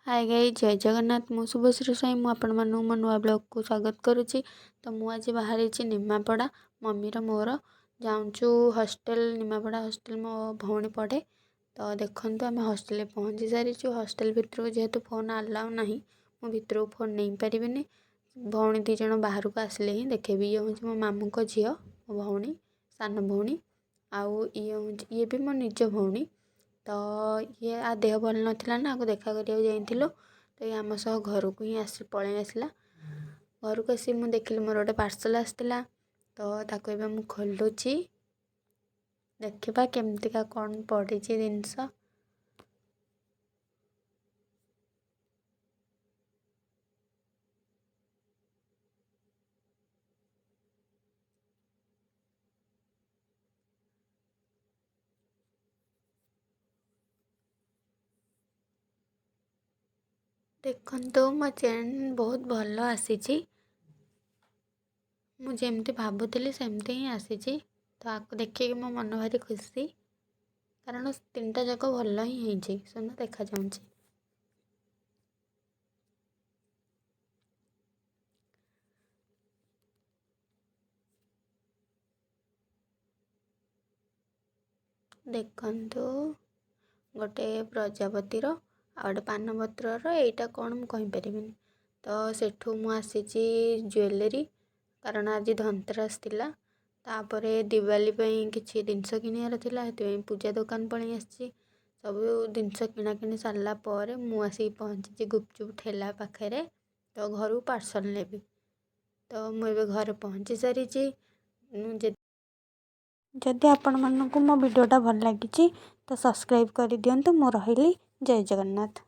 ହାଏ guys, ଜୟ ଜଗନ୍ନାଥ। ମୁଁ ଶୁଭଶ୍ରୀ ସ୍ୱାଇଁ, ମୁଁ ଆପଣମାନଙ୍କୁ ମୋ ନୂଆ ବ୍ଲଗ୍କୁ ସ୍ୱାଗତ କରୁଛି। ତ ମୁଁ ଆଜି ବାହାରିଛି ନିମାପଡ଼ା, ମମିର ମୋର ଯାଉଛୁ ହଷ୍ଟେଲ, ନିମାପଡ଼ା ହଷ୍ଟେଲ ମୋ ଭଉଣୀ ପଢ଼େ। ତ ଦେଖନ୍ତୁ, ଆମେ ହଷ୍ଟେଲରେ ପହଞ୍ଚି ସାରିଛୁ। ହଷ୍ଟେଲ ଭିତରକୁ ଯେହେତୁ ଫୋନ୍ ଆଲାଉ ନାହିଁ, ମୁଁ ଭିତରକୁ ଫୋନ୍ ନେଇପାରିବିନି। ଭଉଣୀ ଦୁଇ ଜଣ ବାହାରକୁ ଆସିଲେ ହିଁ ଦେଖେଇବି। ଇଏ ହେଉଛି ମୋ ମାମୁଁଙ୍କ ଝିଅ, ମୋ ଭଉଣୀ, ସାନ ଭଉଣୀ। ଆଉ ଇଏ ହେଉଛି, ଇଏ ବି ମୋ ନିଜ ଭଉଣୀ। ତ ଇଏ ଆ ଦେହ ଭଲ ନଥିଲା ନା, ଆକୁ ଦେଖା କରିବାକୁ ଯାଇଥିଲୁ। ତ ଇଏ ଆମ ସହ ଘରକୁ ହିଁ ଆସି ପଳେଇ ଆସିଲା। ଘରକୁ ଆସି ମୁଁ ଦେଖିଲି ମୋର ଗୋଟେ ପାର୍ସଲ୍ ଆସିଥିଲା। ତ ତାକୁ ଏବେ ମୁଁ ଖୋଲୁଛି, ଦେଖିବା କେମିତିକା କ'ଣ ପଡ଼ିଛି ଜିନିଷ। ଦେଖନ୍ତୁ, ମୋ ଚେନ୍ ବହୁତ ଭଲ ଆସିଛି। ମୁଁ ଯେମିତି ଭାବୁଥିଲି ସେମିତି ହିଁ ଆସିଛି। ତ ଆକୁ ଦେଖିକି ମୋ ମନ ଭାରି ଖୁସି, କାରଣ ତିନିଟା ଯାକ ଭଲ ହିଁ ହେଇଛି, ସୁନ୍ଦର ଦେଖାଯାଉଛି। ଦେଖନ୍ତୁ, ଗୋଟେ ପ୍ରଜାପତିର ଆଉ ଗୋଟେ ପାନପତ୍ରର, ଏଇଟା କ'ଣ ମୁଁ କହିପାରିବିନି। ତ ସେଠୁ ମୁଁ ଆସିଛି ଜୁଏଲେରୀ, କାରଣ ଆଜି ଧନତେରସ ଥିଲା। ତାପରେ ଦିୱାଲୀ ପାଇଁ କିଛି ଜିନିଷ କିଣିବାର ଥିଲା, ସେଥିପାଇଁ ପୂଜା ଦୋକାନ ପଳେଇ ଆସିଛି। ସବୁ ଜିନିଷ କିଣାକିଣି ସାରିଲା ପରେ ମୁଁ ଆସିକି ପହଞ୍ଚିଛି ଗୁପଚୁପ୍ ଠେଲା ପାଖରେ, ତ ଘରକୁ ପାର୍ସଲ୍ ନେବି। ତ ମୁଁ ଏବେ ଘରେ ପହଞ୍ଚି ସାରିଛି। ଯଦି ଆପଣମାନଙ୍କୁ ମୋ ଭିଡ଼ିଓଟା ଭଲ ଲାଗିଛି ତ ସବସ୍କ୍ରାଇବ୍ କରିଦିଅନ୍ତୁ। ମୁଁ ରହିଲି, ଜୟ ଜଗନ୍ନାଥ।